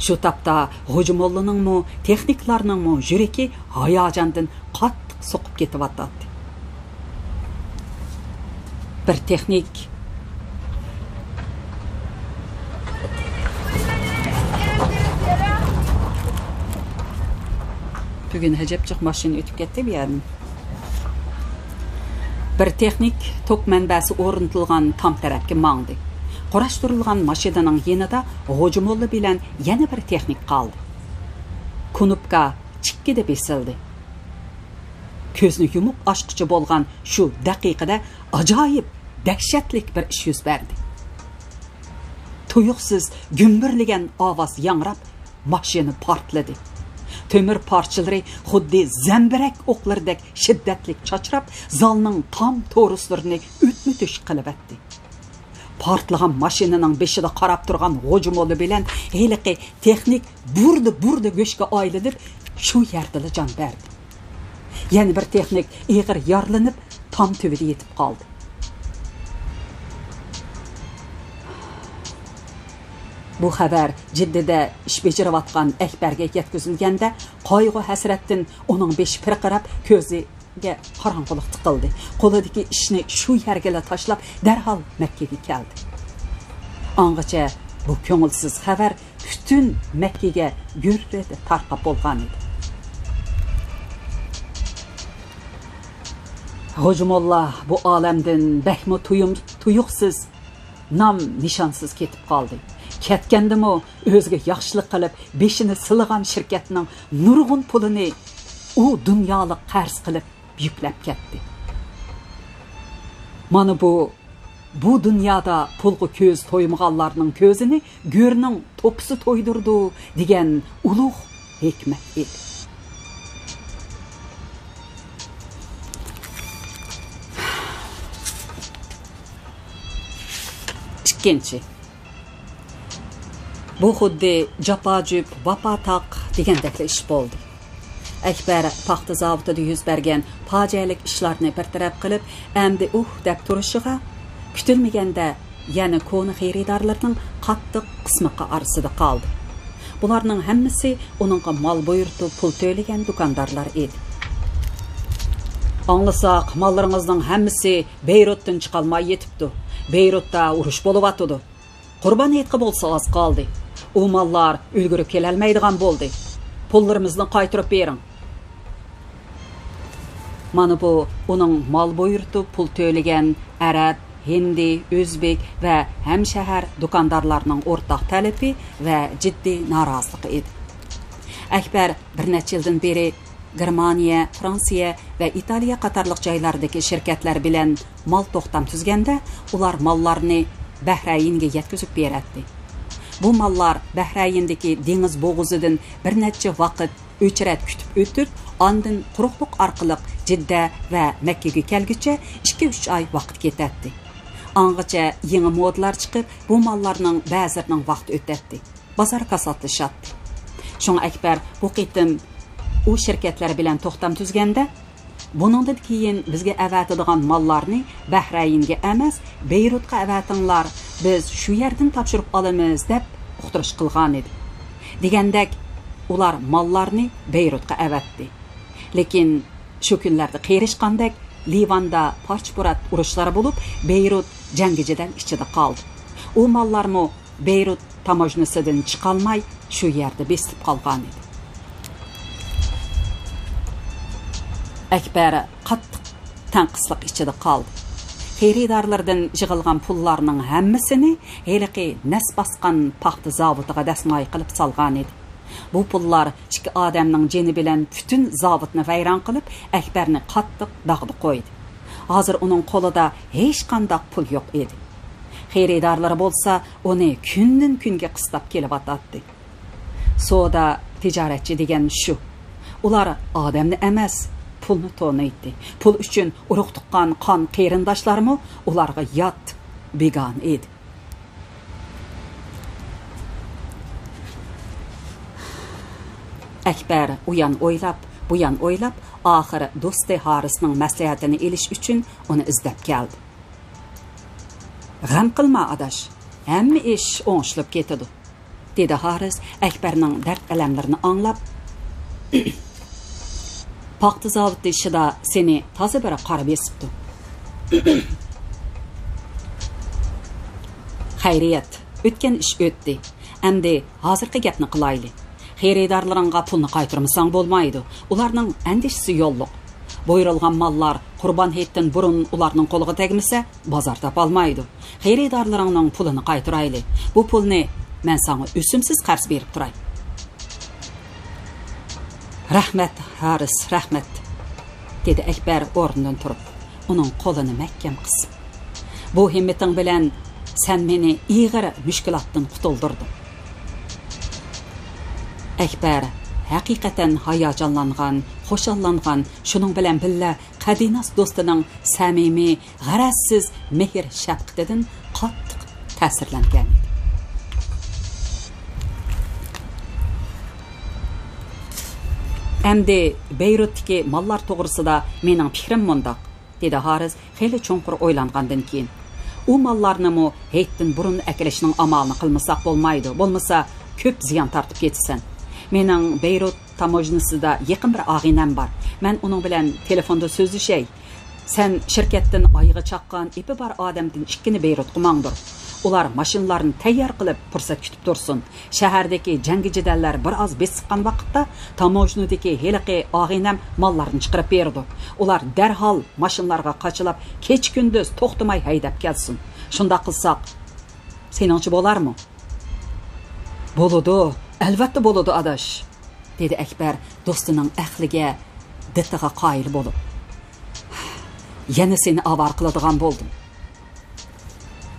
شۇ تاپتا غوجا موللىنىڭمۇ، تېخنىكلارنىڭمۇ يۈرىكى ھاياجاندىن قاتتىق سوقۇپ كېتىۋاتاتتى. بىر تېخنىك: بۈگۈن ئەجەب جىق ماشىنا ئۆتۈپ كەتتى بۇ يەردىن. بىر تېخنىك توك مەنبەسى ئورنىتىلغان تام تەرەپكە ماڭدى. قۇراشتۇرۇلغان ماشىنىنىڭ يېنىدا غوجا موللا بىلەن يەنە بىر تېخنىك قالدى. كۇنۇپكا چىككىدە بېسىلدى. كۆزنى يۇمۇپ ئاچقۇچە بولغان شۇ دەقىقىدە ئاجايىپ دەھشەتلىك بىر ئىش يۈز بەردى. تۇيۇقسىز گۈمبۈرلىگەن ئاۋاز ياڭراپ، ماشىنا پارتلىدى. تۆمۈر پارچىلىرى خۇددى زەمبىرەك ئوقلىرىدەك شىددەتلىك چاچراپ، زالنىڭ تام تورۇسلىرىنى ئۆتمە تۆشۈك قىلىۋەتتى. پارتلىغان ماشىنىنىڭ بېشىدا قاراپ تۇرغان غوجا موللا بىلەن ھېلىقى تېخنىك بۇردا-بۇردا گۆشكە ئايلىنىپ، شۇ يەردىلا جان بەردى. يەنە بىر تېخنىك ئېغىر يارىلىنىپ، تام تۈۋىدە يېتىپ قالدى. بۇ خەۋەر جىددىدە ئىش بېجىرىۋاتقان ئەكبەرگە يەتكۈزۈلگەندە، قايغۇ-ھەسرەتتىن ئۇنىڭ بېشى پىرقىراپ، كۆزىگە قاراڭغۇلۇق تىقىلدى. قولىدىكى ئىشنى شۇ يەرگىلا تاشلاپ، دەرھال مەككىگە كەلدى. ئاڭغىچە بۇ كۆڭۈلسىز خەۋەر پۈتۈن مەككىگە گۈررىدە تارقاپ بولغانىدى. غوجا موللا بۇ ئالەمدىن بەكمۇ تۇيۇم-، تۇيۇقسىز، نام-نىشانسىز كېتىپ قالدى. كەتكەندىمۇ ئۆزىگە ياخشىلىق قىلىپ، بېشىنى سىلىغان شىركەتنىڭ نۇرغۇن پۇلىنى ئۇ دۇنيالىق قەرز قىلىپ يۈكلەپ كەتتى. مانا بۇ، بۇ دۇنيادا پۇلغا كۆز تويمىغانلارنىڭ كۆزىنى گۆرنىڭ توپىسى تويدۇرىدۇ دېگەن ئۇلۇغ ھېكمەت ئىدى. ئىككىنچى. بۇ خۇددى جاپا جۈپ، ۋاپا تاق دېگەندەكلا ئىش بولدى. ئەكبەر پاختا زاۋۇتىدا يۈز بەرگەن پاجىئەلىك ئىشلارنى بىر تەرەپ قىلىپ، ئەمدى ئۇھ دەپ تۇرۇشىغا، كۈتۈلمىگەندە يەنە كونا خېرىدارلىرىنىڭ قاتتىق قىسمىقى ئارىسىدا قالدى. بۇلارنىڭ ھەممىسى ئۇنىڭغا مال بۇيرۇتۇپ پۇل تۆلىگەن دۇكاندارلار ئىدى. ئاڭلىساق، ماللىرىڭىزنىڭ ھەممىسى بېيرۇتتىن چىقالماي يېتىپتۇ. بېيرۇتتا ئۇرۇش بولۇۋاتىدۇ. قۇربان ھېيتقا بولسا ئاز قالدى. ئۇ ماللار ئۈلگۈرۈپ كېلەلمەيدىغان بولدى. پۇللىرىمىزنى قايتۇرۇپ بېرىڭ. مانا بۇ ئۇنىڭ مال بۇيرۇتۇپ پۇل تۆلىگەن ئەرەب، ھىندى، ئۆزبېك ۋە ھەمشەھەر دۇكاندارلارنىڭ ئورتاق تەلىپى ۋە جىددىي نارازىلىقى ئىدى. ئەكبەر بىر نەچچە يىلدىن بېرى گېرمانىيە، فرانسىيە ۋە ئىتالىيە قاتارلىق جايلاردىكى شىركەتلەر بىلەن مال توختام تۈزگەندە، ئۇلار ماللارنى بەھرەيىنگە يەتكۈزۈپ بېرەتتى. بۇ ماللار بەھرەيىندىكى دېڭىز بوغۇزىدىن بىر نەچچە ۋاقىت ئۆچرەت كۈتۈپ ئۆتۈپ، ئاندىن قۇرۇقلۇق ئارقىلىق جىددە ۋە مەككىگە كەلگۈچە ئىككى-ئۈچ ئاي ۋاقىت كېتەتتى. ئاڭغىچە يېڭى مودىلار چىقىپ، بۇ ماللارنىڭ بەزىلىرىنىڭ ۋاقتى ئۆتەتتى. بازار كاساتلىشاتتى. شۇڭا ئەكبەر بۇ قېتىم ئۇ شىركەتلەر بىلەن توختام تۈزگەندە، بۇنىڭدىن كېيىن بىزگە ئەۋەتىدىغان ماللارنى بەھرەيىنگە ئەمەس، بېيرۇتقا ئەۋەتىڭلار، بىز شۇ يەردىن تاپشۇرۇپ ئالىمىز، دەپ ئۇقتۇرۇش قىلغانىدى. دېگەندەك، ئۇلار ماللارنى بېيرۇتقا ئەۋەتتى. لېكىن شۇ كۈنلەردە قېرىشقاندەك، لىۋاندا پارچە-پۇرات ئۇرۇشلار بولۇپ، بېيرۇت جەڭگى-جېدەل ئىچىدە قالدى. ئۇ ماللارمۇ بېيرۇت تاموژنىسىدىن چىقالماي، شۇ يەردە بېسىلىپ قالغانىدى. ئەكبەر قاتتىق تەڭقىسلىق ئىچىدە قالدى. خېرىدارلىرىدىن يىغىلغان پۇللارنىڭ ھەممىسىنى ھېلىقى نەس باسقان پاختا زاۋۇتىغا دەسمايە قىلىپ سالغانىدى. بۇ پۇللار ئىككى ئادەمنىڭ جېنى بىلەن پۈتۈن زاۋۇتنى ۋەيران قىلىپ، ئەكبەرنى قاتتىق داغدا قويدى. ھازىر ئۇنىڭ قولىدا ھېچقانداق پۇل يوق ئىدى. خېرىدارلىرى بولسا ئۇنى كۈندىن-كۈنگە قىستاپ كېلىۋاتاتتى. سودا، تىجارەتچى دېگەن شۇ. ئۇلار ئادەمنى ئەمەس، پۇلنى تونۇيتتى. پۇل ئۈچۈن ئۇرۇق-تۇغقان، قان قېرىنداشلارمۇ ئۇلارغا يات، بىگانە ئىدى. ئەكبەر ئۇيان ئويلاپ، بۇيان ئويلاپ، ئاخىر دوستى ھارىسنىڭ مەسلىھەتىنى ئېلىش ئۈچۈن ئۇنى ئىزدەپ كەلدى. «غەم قىلما، ئاداش، ھەممە ئىش ئوڭشىلىپ كېتىدۇ»، دېدى ھارىس ئەكبەرنىڭ دەرد-ئەلەملىرىنى ئاڭلاپ. «پاختا زاۋۇتى ئىشىدا سېنى تازا بىر قارا بېسىپتۇ. خەيرىيەت، ئۆتكەن ئىش ئۆتتى. ئەمدى ھازىرقى گەپنى قىلايلى. خېرىدارلىرىڭغا پۇلنى قايتۇرمىساڭ بولمايدۇ. ئۇلارنىڭ ئەندىشىسى يوللۇق. بۇيرۇلغان ماللار قۇربان ھېيتتىن بۇرۇن ئۇلارنىڭ قولىغا تەگمىسە، بازار تاپالمايدۇ. خېرىدارلىرىڭنىڭ پۇلىنى قايتۇرايلى. بۇ پۇلنى مەن ساڭا ئۆسۈمسىز قەرز بېرىپ تۇراي. رەھمەت، ھارىس، رەھمەت، دېدى ئەكبەر ئورنىدىن تۇرۇپ، ئۇنىڭ قولىنى مەھكەم قىسىپ. بۇ ھىممىتىڭ بىلەن سەن مېنى ئېغىر مۈشكۈلاتتىن قۇتۇلدۇردۇڭ. ئەكبەر ھەقىقەتەن ھاياجانلانغان، خۇشاللانغان، شۇنىڭ بىلەن بىللە قەدىناس دوستىنىڭ سەمىمىي، غەرەزسىز مېھىر شەپقىتىدىن قاتتىق تەسىرلەنگەن ئىدى. ئەمدى بەيرۇتتىكى ماللار توغرىسىدا مېنىڭ پىكرىم مۇنداق، دېدى ھارىس خېلى چوڭقۇر ئويلانغاندىن كېيىن. ئۇ ماللارنىمۇ ھېيتتىن بۇرۇن ئەكېلىشنىڭ ئامالىنى قىلمىساق بولمايدۇ، بولمىسا كۆپ زىيان تارتىپ كېتىسەن. مېنىڭ بەيرۇت تاموژنىسىدا يېقىن بىر ئاغىنەم بار. مەن ئۇنىڭ بىلەن تېلېفوندا سۆزلىشەي. سەن شىركەتتىن ئايىغى چاققان، ئېپى بار ئادەمدىن ئىككىنى بېيرۇتقا ماڭدۇر. ئۇلار ماشىنىلارنى تەييار قىلىپ، پۇرسەت كۈتۈپ تۇرسۇن. شەھەردىكى جەڭگى جېدەللەر بىر ئاز بېسىققان ۋاقىتتا تاموژنىدىكى ھېلىقى ئاغىنەم ماللارنى چىقىرىپ بېرىدۇ. ئۇلار دەرھال ماشىنىلارغا قاچىلاپ، كېچە-كۈندۈز توختىماي ھەيدەپ كەلسۇن. شۇنداق قىلساق، سېنىڭچە بولارمۇ؟ بولىدۇ، ئەلۋەتتە بولىدۇ، ئاداش، دېدى ئەكبەر دوستىنىڭ ئەقلىگە، دىتىغا قايىل بولۇپ. يەنە سېنى ئاۋارە قىلىدىغان بولدۇم.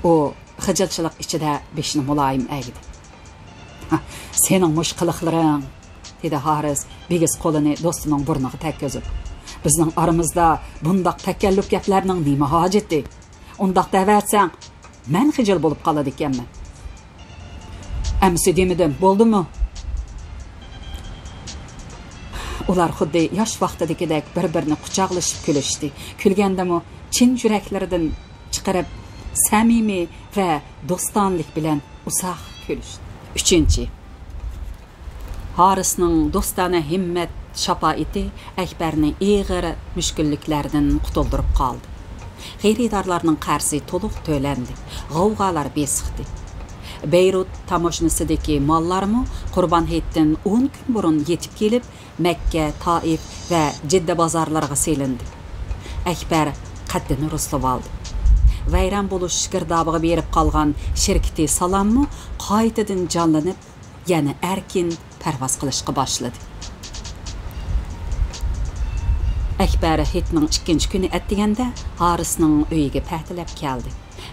ئۇ خىجىلچىلىق ئىچىدە بېشىنى مۇلايىم ئەگدى. ھە، سېنىڭ مۇشۇ قىلىقلىرىڭ، دېدى ھارىس بىگىز قولىنى دوستىنىڭ بۇرنىغا تەگكۈزۈپ. بىزنىڭ ئارىمىزدا بۇنداق تەكەللۇپ گەپلەرنىڭ نېمە ھاجىتى؟ ئۇنداق دەۋەرسەڭ، مەن خىجىل بولۇپ قالىدىكەنمەن. ئەمىسە دېمىدىم، بولدىمۇ؟ ئۇلار خۇددى ياش ۋاقتىدىكىدەك بىر-بىرىنى قۇچاقلىشىپ كۈلۈشتى. كۈلگەندىمۇ چىن يۈرەكلىرىدىن چىقىرىپ، سەمىمىي ۋە دوستانىلىك بىلەن ئۇزاق كۈلۈشتى. ئۈچىنچى. ھارىسنىڭ دوستانە ھىممەت شاپائىتى ئەكبەرنى ئېغىر مۈشكۈللۈكلەردىن قۇتۇلدۇرۇپ قالدى. خېرىدارلارنىڭ قەرزى تولۇق تۆلەندى، غوۋغالار بېسىقتى. بەيرۇت تاموژنىسىدىكى ماللارمۇ قۇربان ھېيتتىن ئون كۈن بۇرۇن يېتىپ كېلىپ، مەككە، تائىف ۋە جىددە بازارلىرىغا سېلىندى. ئەكبەر قەددىنى رۇسلىۋالدى. ۋەيران بولۇش گىردابىغا بېرىپ قالغان شىركىتى سالاممۇ قايتىدىن جانلىنىپ، يەنە ئەركىن پەرۋاز قىلىشقا باشلىدى. ئەكبەر ھېيتنىڭ ئىككىنچى كۈنى ئەتىگەندە ھارىسنىڭ ئۆيىگە پەتىلەپ كەلدى.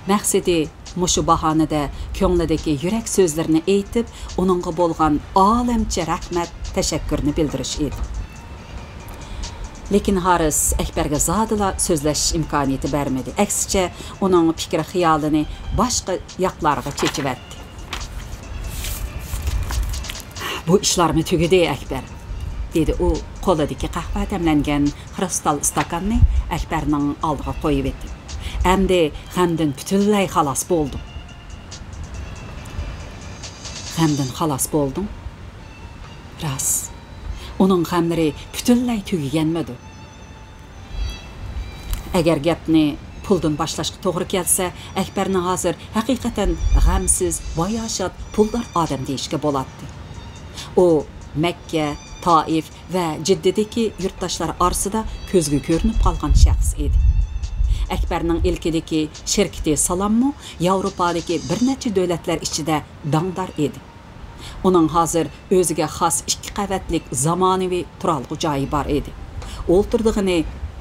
مەقسىتى مۇشۇ باھانىدە كۆڭلىدىكى يۈرەك سۆزلىرىنى ئېيتىپ، ئۇنىڭغا بولغان ئالەمچە رەھمەت، تەشەككۈرنى بىلدۈرۈش ئىدى. لېكىن ھارىس ئەكبەرگە زادىلا سۆزلەش ئىمكانىيىتى بەرمىدى. ئەكسىچە، ئۇنىڭ پىكرى خىيالىنى باشقا ياقلارغا چېچىۋەتتى. بۇ ئىشلارمۇ تۈگىدى، ئەكبەر، دېدى ئۇ قولىدىكى قەھۋە دەملەنگەن خرۇستال ئىستاكاننى ئەكبەرنىڭ ئالدىغا قويۇۋېتىپ. ئەمدى غەمدىن پۈتۈنلەي خالاس بولدۇم. غەمدىن خالاس بولدۇڭ؟ راست. ئۇنىڭ غەملىرى پۈتۈنلەي تۈگىگەنمىدۇ؟ ئەگەر گەپنى پۇلدىن باشلاشقا توغرا كەلسە، ئەكبەرنىڭ ھازىر ھەقىقەتەن غەمسىز، باياشات، پۇلدار ئادەم دېيىشكە بولاتتى. ئۇ مەككە، تائىف ۋە جىددىدىكى يۇرتداشلار ئارىسىدا كۆزگە كۆرۈنۈپ قالغان شەخس ئىدى. ئەكبەرنىڭ ئىلكىدىكى شىركىتى سالاممۇ ياۋروپادىكى بىر نەچچە دۆلەتلەر ئىچىدە داڭدار ئىدى. ئۇنىڭ ھازىر ئۆزىگە خاس ئىككى قەۋەتلىك زامانىۋى تۇرالغۇ جايى بار ئىدى. ئولتۇرىدىغىنى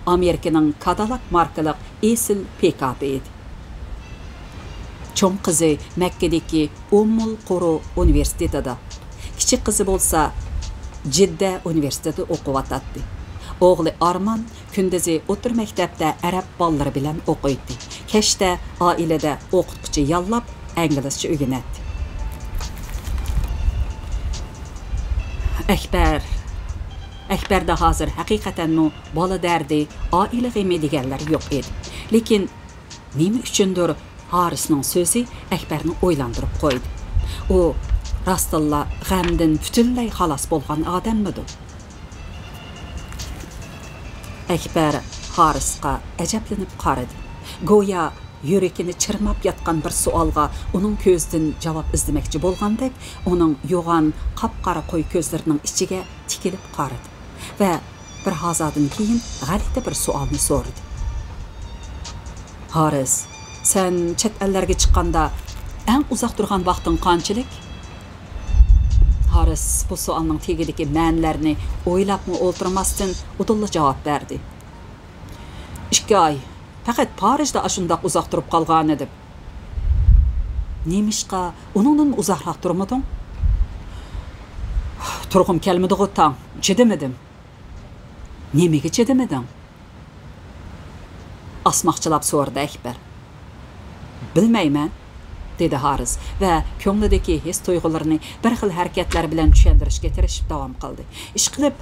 ئامېرىكىنىڭ كادىلاك ماركىلىق ئېسىل پىكاپى ئىدى. چوڭ قىزى مەككىدىكى ئۇممۇل قۇرۇ ئۇنىۋېرسىتېتىدا، كىچىك قىزى بولسا جىددە ئۇنىۋېرسىتېتىدا ئوقۇۋاتاتتى. ئوغلى ئارمان كۈندۈزى ئوتتۇرا مەكتەپتە ئەرەب بالىلىرى بىلەن ئوقۇيتتى. كەچتە ئائىلىدە ئوقۇتقۇچى ياللاپ ئىنگلىزچە ئۆگىنەتتى. ئەكبەر، ئەكبەردە ھازىر ھەقىقەتەنمۇ بالا دەردى، ئائىلە غېمى دېگەنلەر يوق ئىدى. لېكىن نېمە ئۈچۈندۇر ھارىسنىڭ سۆزى ئەكبەرنى ئويلاندۇرۇپ قويدى. ئۇ راستتىنلا غەمدىن پۈتۈنلەي خالاس بولغان ئادەممىدۇ؟ ئەكبەر ھارىسقا ئەجەبلىنىپ قارىدى. گويا يۈرىكىنى چىرماپ ياتقان بىر سوئالغا ئۇنىڭ كۆزىدىن جاۋاب ئىزدىمەكچى بولغاندەك، ئۇنىڭ يوغان، قاپقارا قوي كۆزلىرىنىڭ ئىچىگە تىكىلىپ قارىدى ۋە بىر ھازادىن كېيىن غەلىتە بىر سوئالنى سورىدى. «ھارىس، سەن چەت ئەللەرگە چىققاندا ئەڭ ئۇزاق تۇرغان ۋاقتىڭ قانچىلىك؟» ھارىس بۇ سوئالنىڭ تېگىدىكى مەنىلەرنى ئويلاپمۇ ئولتۇرماستىن ئۇدۇللا جاۋاب بەردى. «ئىككى ئاي. پەقەت پارىژدا ئاشۇنداق ئۇزاق تۇرۇپ قالغانىدىم.» «نېمىشقا ئۇنىڭدىنمۇ ئۇزاقراق تۇرمىدىڭ؟» «تۇرغۇم كەلمىدىغۇ تاڭ، چىدىمىدىم.» «نېمىگە چىدىمىدىڭ؟» ئاسماقچىلاپ سورىدى ئەكبەر. «بىلمەيمەن.» دېدى ھارىس ۋە كۆڭلىدىكى ھېس-تۇيغۇلىرىنى بىر خىل ھەرىكەتلەر بىلەن چۈشەندۈرۈشكە تىرىشىپ داۋام قىلدى. «ئىشقىلىپ،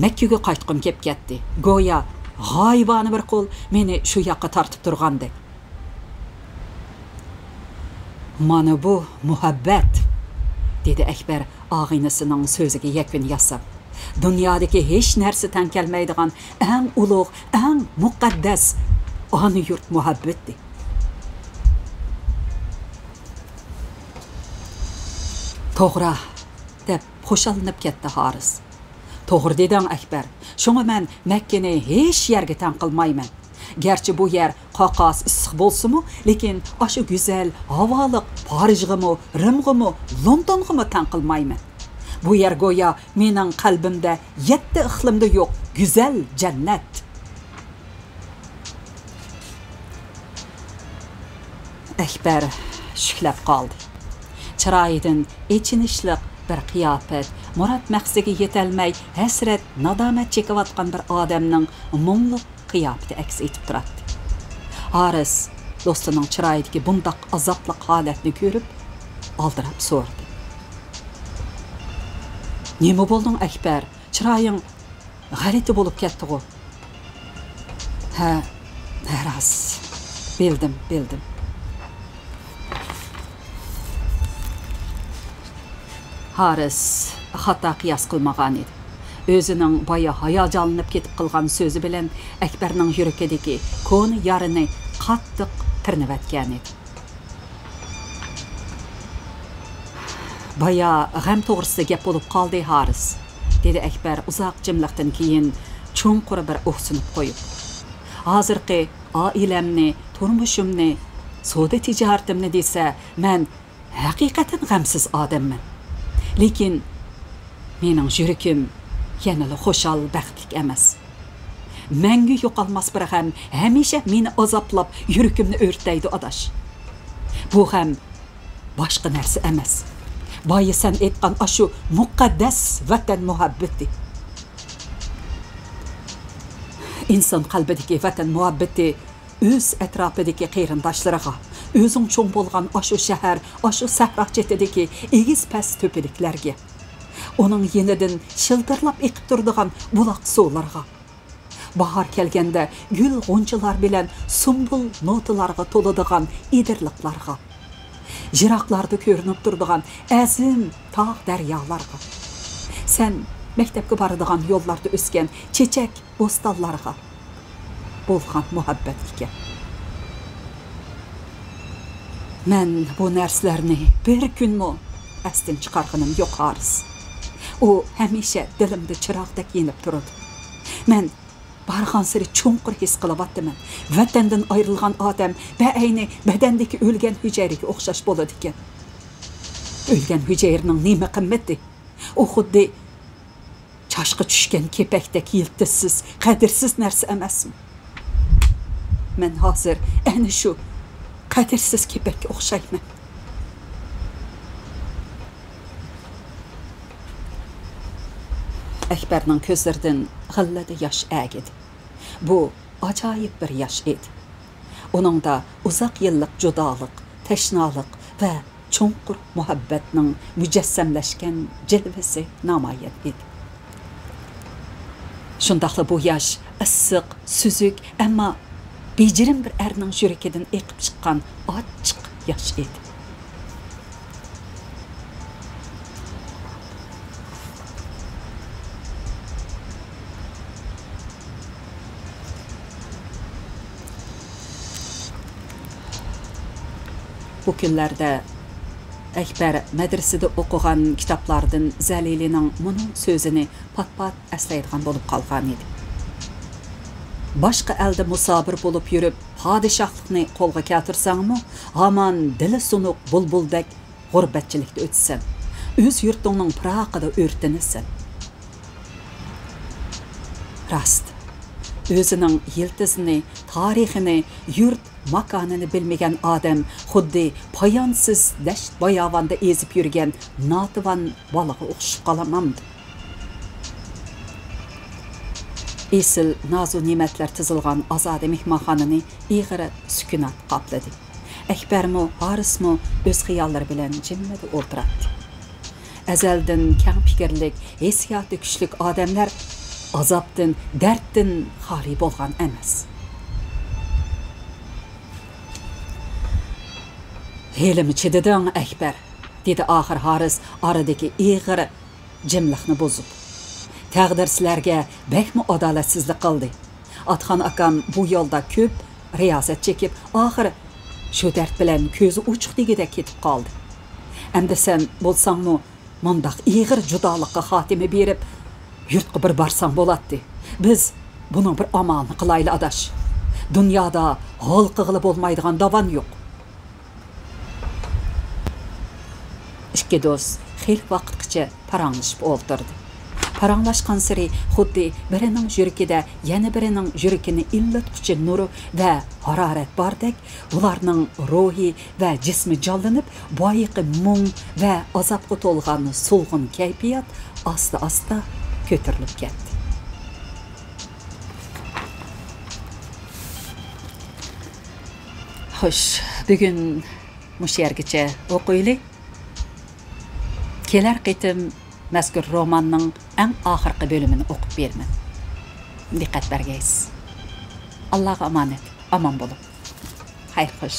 مەككىگە قايتقۇم كەپ كەتتى. گويا غايىبانە بىر قول مېنى شۇ ياققا تارتىپ تۇرغاندەك.» «مانا بۇ مۇھەببەت!» دېدى ئەكبەر ئاغىنىسىنىڭ سۆزىگە يەكۈن ياساپ. «دۇنيادىكى ھېچ نەرسە تەڭ كەلمەيدىغان ئەڭ ئۇلۇغ، ئەڭ مۇقەددەس ئانا يۇرت مۇھەببىتى.» «توغرا!» دەپ خۇشاللىنىپ كەتتى ھارىس. «توغرا دېدىڭ، ئەكبەر. شۇڭا مەن مەككىنى ھېچ يەرگە تەڭ قىلمايمەن. گەرچە بۇ يەر قاقاس ئىسسىق بولسىمۇ، لېكىن ئاشۇ گۈزەل ھاۋالىق پارىژغىمۇ، رىمغىمۇ، لوندونغىمۇ تەڭ قىلمايمەن. بۇ يەر گويا مېنىڭ قەلبىمدە يەتتە ئىقلىمدا يوق گۈزەل جەننەت.» ئەكبەر شۈكلەپ قالدى. چىرايىدىن ئېچىنىشلىق بىر قىياپەت، مۇراد مەقسىتىگە يېتەلمەي، ھەسرەت، نادامەت چېكىۋاتقان بىر ئادەمنىڭ مۇڭلۇق قىياپىتى ئەكس ئېتىپ تۇراتتى. ھارىس دوستىنىڭ چىرايىدىكى بۇنداق ئازابلىق ھالەتنى كۆرۈپ، ئالدىراپ سورىدى. «نېمە بولدۇڭ، ئەكبەر؟ چىرايىڭ غەلىتە بولۇپ كەتتىغۇ؟» «ھە، ھە، راست. بىلدىم، بىلدىم.» ھارىس خاتا قىياس قىلمىغانىدى. ئۆزىنىڭ بايا ھاياجانلىنىپ كېتىپ قىلغان سۆزى بىلەن ئەكبەرنىڭ يۈرىكىدىكى كونا يارىنى قاتتىق تىرنىۋەتكەنىدى. «بايا غەم توغرىسىدا گەپ بولۇپ قالدى، ھارىس،» دېدى ئەكبەر ئۇزاق جىملىقتىن كېيىن چوڭقۇر بىر ئۇھسىنىپ قويۇپ. «ھازىرقى ئائىلەمنى، تۇرمۇشۇمنى، سودا تىجارىتىمنى دېسە، مەن ھەقىقەتەن غەمسىز ئادەممەن. لېكىن مېنىڭ يۈرىكىم يەنىلا خۇشال، بەختلىك ئەمەس. مەڭگۈ يوقالماس بىر غەم ھەمىشە مېنى ئازابلاپ، يۈرىكىمنى ئۆرتەيدۇ، ئاداش. بۇ غەم باشقا نەرسە ئەمەس. بايا سەن ئېيتقان ئاشۇ مۇقەددەس ۋەتەن مۇھەببىتى. ئىنسان قەلبىدىكى ۋەتەن مۇھەببىتى ئۆز ئەتراپىدىكى قېرىنداشلىرىغا، ئۆزۈڭ چوڭ بولغان ئاشۇ شەھەر، ئاشۇ سەھرا چېتىدىكى ئېگىز-پەس تۆپىلىكلەرگە، ئۇنىڭ يېنىدىن شىلدىرلاپ ئېقىپ تۇرىدىغان بۇلاق سۇلىرىغا، باھار كەلگەندە گۈل غۇنچىلار بىلەن سۇمبۇل نوتىلارغا تولىدىغان ئېدىرلىقلارغا، يىراقلاردا كۆرۈنۈپ تۇرىدىغان ئەزىم تاغ دەريالارغا، سەن مەكتەپكە بارىدىغان يوللاردا ئۆسكەن چېچەك بوستانلارغا بولغان مۇھەببەت ئىكەن. مەن بۇ نەرسىلەرنى بىر كۈنمۇ ئەستىن چىقارغىنىم يوق، ھارىس. ئۇ ھەمىشە دىلىمدا چىراغدەك يېنىپ تۇرىدۇ. مەن بارغانسېرى چوڭقۇر ھېس قىلىۋاتىمەن. ۋەتەندىن ئايرىلغان ئادەم بەئەينى بەدەندىكى ئۆلگەن ھۈجەيرىگە ئوخشاش بولىدىكەن. ئۆلگەن ھۈجەيرىنىڭ نېمە قىممىتى؟ ئۇ خۇددى چاشقا چۈشكەن كېپەكتەك يىلتىزسىز، قەدىرسىز نەرسە ئەمەسمۇ؟ مەن ھازىر ئەنە شۇ قەدىرسىز كېپەككە ئوخشايمەن. ئەكبەرنىڭ كۆزلىرىدىن غىللىدە ياش ئەگىدى. بۇ ئاجايىپ بىر ياش ئىدى. ئۇنىڭدا ئۇزاق يىللىق جۇدالىق، تەشنالىق ۋە چوڭقۇر مۇھەببەتنىڭ مۇجەسسەملەشكەن جىلۋىسى نامايان ئىدى. شۇنداقلا بۇ ياش ئىسسىق، سۈزۈك، ئەمما بېجىرىم بىر ئەرنىڭ يۈرىكىدىن ئېقىپ چىققان ئاچچىق ياش ئىدى. بۇ كۈنلەردە ئەكبەر مەدرىسىدە ئوقۇغان كىتابلاردىن زەلىلىنىڭ مۇنۇ سۆزىنى پات-پات ئەسلەيدىغان بولۇپ قالغانىدى. باشقا ئەلدە مۇساپىر بولۇپ يۈرۈپ، پادىشاھلىقنى قولغا كەلتۈرسەڭمۇ، ھامان دىلى سۇنۇق بۇلبۇلدەك غۇربەتچىلىكتە ئۆتىسەن. ئۆز يۇرتۇڭنىڭ پىراقىدا ئۆرتىنىسەن. راست، ئۆزىنىڭ يىلتىزىنى، تارىخىنى، يۇرت ماكانىنى بىلمىگەن ئادەم خۇددى پايانسىز دەشت-باياۋاندا ئېزىپ يۈرگەن ناتىۋان بالىغا ئوخشىشىپ قالامامدۇ؟ ئېسىل نازۇ-نېمەتلەر تىزىلغان ئازادە مېھمانخانىنى ئېغىر سۈكۈنات قاپلىدى. ئەكبەرمۇ، ھارىسمۇ ئۆز خىياللىرى بىلەن جىممىدە ئولتۇراتتى. ئەزەلدىن كەڭ پىكىرلىك، ھېسسىياتى كۈچلۈك ئادەملەر ئازابتىن، دەردتىن خالىي بولغان ئەمەس. «ھېلىمۇ چىدىدىڭ، ئەكبەر؟» دېدى ئاخىر ھارىس ئارىدىكى ئېغىر جىملىقنى بۇزۇپ. «تەقدىر سىلەرگە بەكمۇ ئادالەتسىزلىك قىلدى. ئاتخان ئاكام بۇ يولدا كۆپ رىيازەت چېكىپ، ئاخىر شۇ دەرد بىلەن كۆزى ئوچۇق دېگۈدەك كېتىپ قالدى. ئەمدى سەن بولساڭمۇ مۇنداق ئېغىر جۇدالىققا خاتىمە بېرىپ، يۇرتقا بىر بارساڭ بولاتتى. بىز بۇنىڭ بىر ئامالىنى قىلايلى، ئاداش. دۇنيادا ھالقىغىلى بولمايدىغان داۋان يوق.» ئىككى دوست خېلى ۋاقىتقىچە پاراڭلىشىپ ئولتۇردى. پاراڭلاشقانسېرى خۇددى بىرىنىڭ يۈرىكىدە يەنە بىرىنىڭ يۈرىكىنى ئىللىتقۇچى نۇر ۋە ھارارەت باردەك، ئۇلارنىڭ روھى ۋە جىسمى جانلىنىپ، بايىقى مۇڭ ۋە ئازابقا تولغان سولغۇن كەيپىيات ئاستا-ئاستا كۆتۈرۈلۈپ كەتتى. خوش، بۈگۈن مۇشۇ يەرگىچە ئوقۇيلى. كېلەر قېتىم مەزكۇر روماننىڭ ئەڭ ئاخىرقى بۆلۈمىنى ئوقۇپ بېرىمەن. دىققەت بەرگەيسىز. ئاللاغا ئامانەت، ئامان بولۇڭ. خەير خوش.